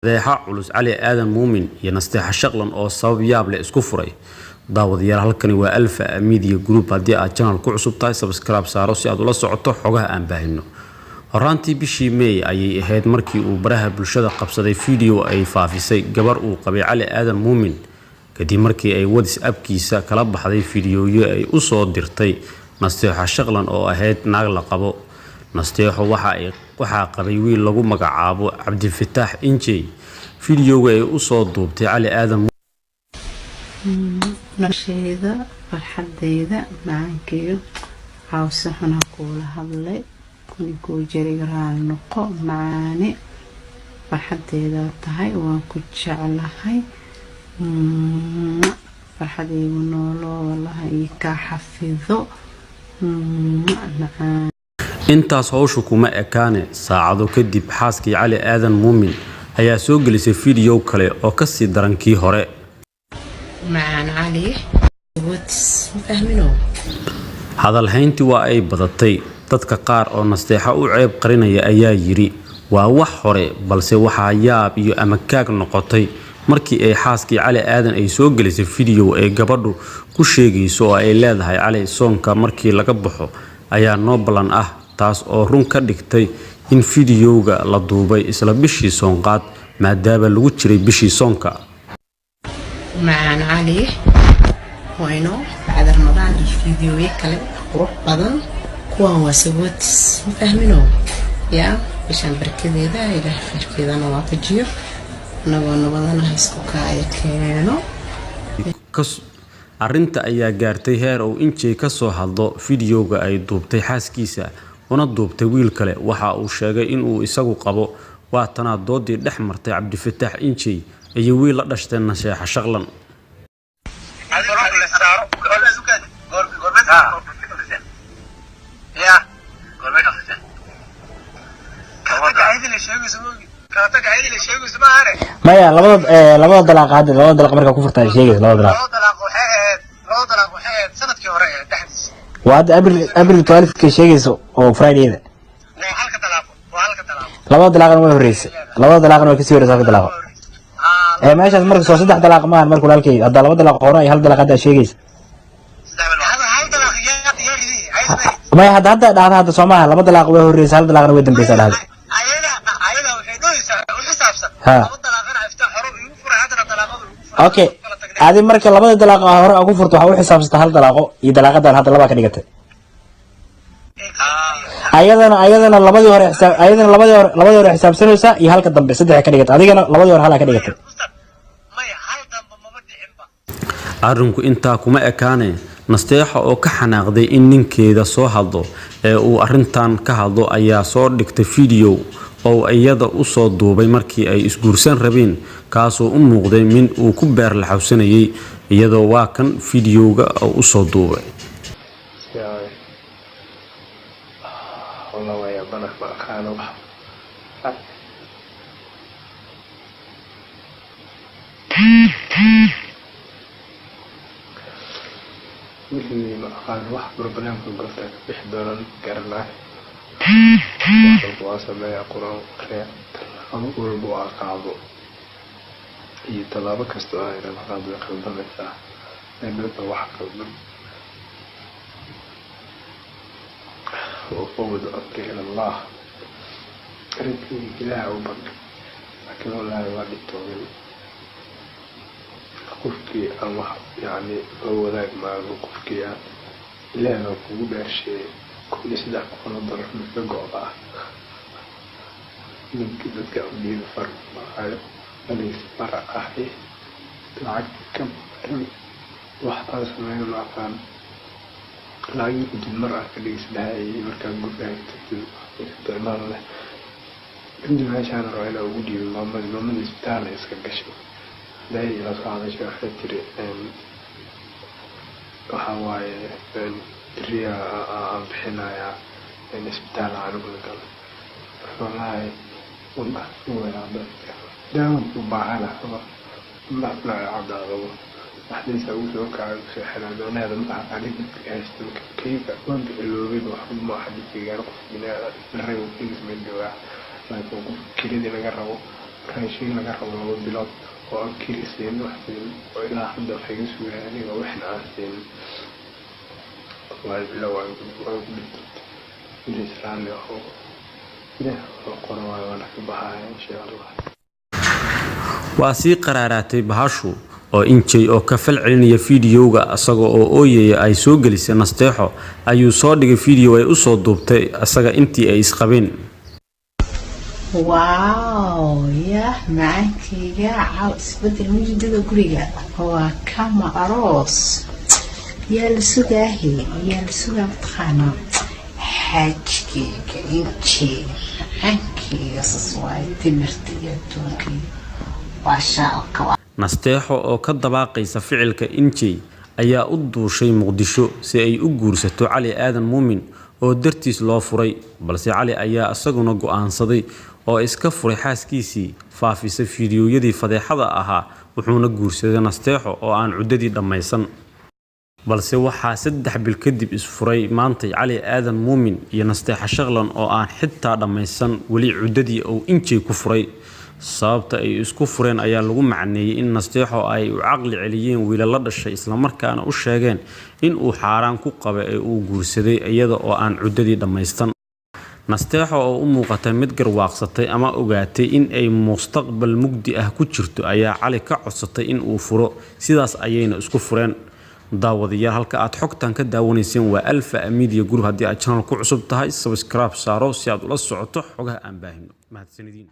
Fadeexa culus: Cali Aadan Muumin iyo Nasteexa Shaqlan oo sabab yaab leh isku furay. Daawadayaal, halkani waa Alfa Media Group. Haddii aad channel ku cusub tahay, subscribe saaro si aad ula socoto xogaha aan baahino. Horaantii bishii May ayay ahayd markii uu baraha bulshada qabsaday video ay faafisay gabar uu qabay Cali Aadan Muumin, kadib markii ay WhatsApp-kiisa kala baxday fiidiyoyo ay u soo dirtay Nasteexo Shaqlan oo ahayd naag la qabo. Nasteexo waxaa qabay wiil lagu magacaabo Cabdifataax Injey. Fiidiyowga ay usoo duubtay Cali Aadan Nolosheyda, farxadeyda, macaankeyo, cawse xunaa kuula hadlay, kunikuu jariga, raali noqo macaane. Farxadeyda tahay, waan ku jeclahay, farxadeygu noolo, wallaha ii kaa xafido, macaan. Intaas howshu kuma ekaane, saacado kadib xaaskii Cali Aadan Muumin ayaa soo gelisay fiidiyow kale oo kasii daran kii hore. Macaan Cali, watis ma fahmino. Hadalhayntii waa ay badatay. Dadka qaar oo Nasteexo u ceeb qarinaya ayaa yidhi waa wax hore, balse waxaa yaab iyo amakaag noqotay markii ay xaaskii Cali Aadan ay soo gelisay fiidiyow ay gabadhu ku sheegayso oo ay leedahay: "Cali, soonka markii laga baxo ayaa noo ballan ah," taas oo run ka dhigtay in fiidiyowga la duubay isla bishii soonqaad, maadaama lagu jiray bishii soonka. Macaan Cali, wayno bacda Ramadaan iyo fiidiyooyo kale qurux badan. Kuwan waa sawatis, ma fahmino. Yaa bishaan barkadeeda Ilaahay khayrkeedana waafajiyo, anagoo nabadana isku kaaya keeno. Arrinta ayaa gaartay heer uu Injey ka soo hadlo fiidiyowga ay duubtay xaaskiisa una duubtay wiil kale. Waxa uu sheegay in uu isagu qabo. Waa tanaa doodii dhex martay Cabdifataax Injey iyo wiil la dhashtay Nasteexa Shaqlan. Maya, labada dalaaq hadda, labada dalaaq markaa ku furtaa sheegaysa, labada dalaaq. Waa hadda April 12-ka sheegaysa oo Fridayda. Labada dalaaqna way horreysay, labada dalaaqna way kasii horreysay halka dalaaqo ee meeshaas. Marka soo saddex dalaaq maahan marka, walaalkay? Hadda laba dalaaq hore iyo hal dalaaq hadda sheegaysa. Maya, hadda dhahda hadda soo maaha laba dalaaq way horreysay, hal dalaaqna way dambeysaa dhahda. Ha, okay. Adi marka labada dalaaq hore ku furto waxaa u xisaabsata hal dalaaqo iyo dalaaqadan hadda labaa ka dhigatay. Ayadana labadii hore xisaab, ayadana labadii hore xisaabsanaysaa iyo halka dambe, saddex ka dhigatay. Adigana labadii hore halaa ka dhigatay. Arrinku intaa kuma ekaane, Nasteexa oo ka xanaaqday in ninkeeda soo hadlo ee uu arrintan ka hadlo ayaa soo dhigtay fiidiyow oo iyada u soo duubay markii ay isguursan rabeen, kaasoo u muuqday min uu ku beer laxawsanayay iyadoo. Waa kan fiidiyowga oo u soo duubay. Wallah, waa yaabana, ma aqaano wax. Wixii ma aqaano, wax problemka goorta ka bixi doonaan garanaa. Wax walba waa sameeyaa, Qur-aan aqriya, tallaabo walba waa qaado iyo tallaabo kasta oo aynan qaado way qaldamaysaa. Dhanba wax qaldan. Wa ufawwidu amri ila Allah, arrinkayga Ilaaha u bandhig. Laakiin wallaahi waa dhibtoodin qofkii aan wax yacni la wadaag maago, qofkii aan Ilaah baa kugu dhaarsheeyay $1,300 mid ka go'daa ninkii dadka u dhiiba far maayo. Aniga mara ahi lacag ka badan wax aan sameeyo ma aqaan. Lacag kadib mar aan ka dhigis dhahayay markaa guryaha tagtid isticmaal leh. Kadib meeshaan rabaa inaan ugu dhiibo maamadii. Maamadii isbitaal ay iska gashay day ila soo hadashay, waxay tiri waxa waaye beriya aan bixinayaa, isbitaal aan uga galay. Marka wallaahi way caddaatay, daawan u baahanaha, indhaha ay caddaadaba dhaxdiisa ugu soo kacay ugu seexanaa. Macnaheeda ma aha aniga dadka haysta kayga waan bixiloobay, waxba ma aha dhibkaygaan. Qof bini'aadan la rabo keligiis meel joogaa, laakiin qof kelidii laga rabo. Raashin laga rabo 2 bilood oo aan kiri siin, wax siin, oo ilaa hadda waxay iga sugayaan aniga waxna aan siin. Wallaahi bilow waan ku dhintay. Please raalli ahow. Ilaah wuxuu qoro waayo, waana ka baxaya insha Allah. Waa sii qaraaraatay bahashu oo Injay oo ka fal celinaya fiidiyowga isaga oo ooyaya ay soo gelisay Nasteexo ayuu soo dhigay fiidiyow ay usoo duubtay isaga intii ay isqabeen. Wow, yah, macaankayga, caaw isbedel mujidada guriga waa kama aroos. Yaa la sugaahe? Yaa la sugaa? Mataqaanaa xaajigayga Injey, macaankayga, sas waaye, timirta iyo adduunkayga waa shaalka. Nasteexo oo ka dabaaqaysa ficilka Injey ayaa u duushay Muqdisho si ay u guursato Cali Aadan Muumin oo dartiis loo furay, balse Cali ayaa isaguna go'aansaday oo iska furay xaaskiisii faafisay fiidiyowyadii fadeexada ahaa, wuxuuna guursaday Nasteexo oo aan cuddadii dhammaysan. Balse waxaa 3 bil kadib isfuray maantay Cali Aadan Muumin iyo Nasteexo Shaqlan oo aan xitaa dhammaysan weli cuddadii uu Injey ku furay. Sababta ay isku fureen ayaa lagu macneeyey in Nasteexo ay u caqli celiyeen wiilal la dhashay, islamarkaana u sheegeen in uu xaaraan ku qaba ee uu guursaday iyada oo aan cuddadii dhammaystan. Nasteexo oo u muuqata mid garwaaqsatay ama ogaatay in ay mustaqbal mugdi ah ku jirto ayaa Cali ka codsatay in uu furo, sidaas ayayna isku fureen. Daawadayaal, halka aad xogtan ka daawanayseen waa Alfa Media Group. Haddii aad channel ku cusub tahay, subscribe saaro si aad ula socoto xogaha aan baahino. Mahadsanidin.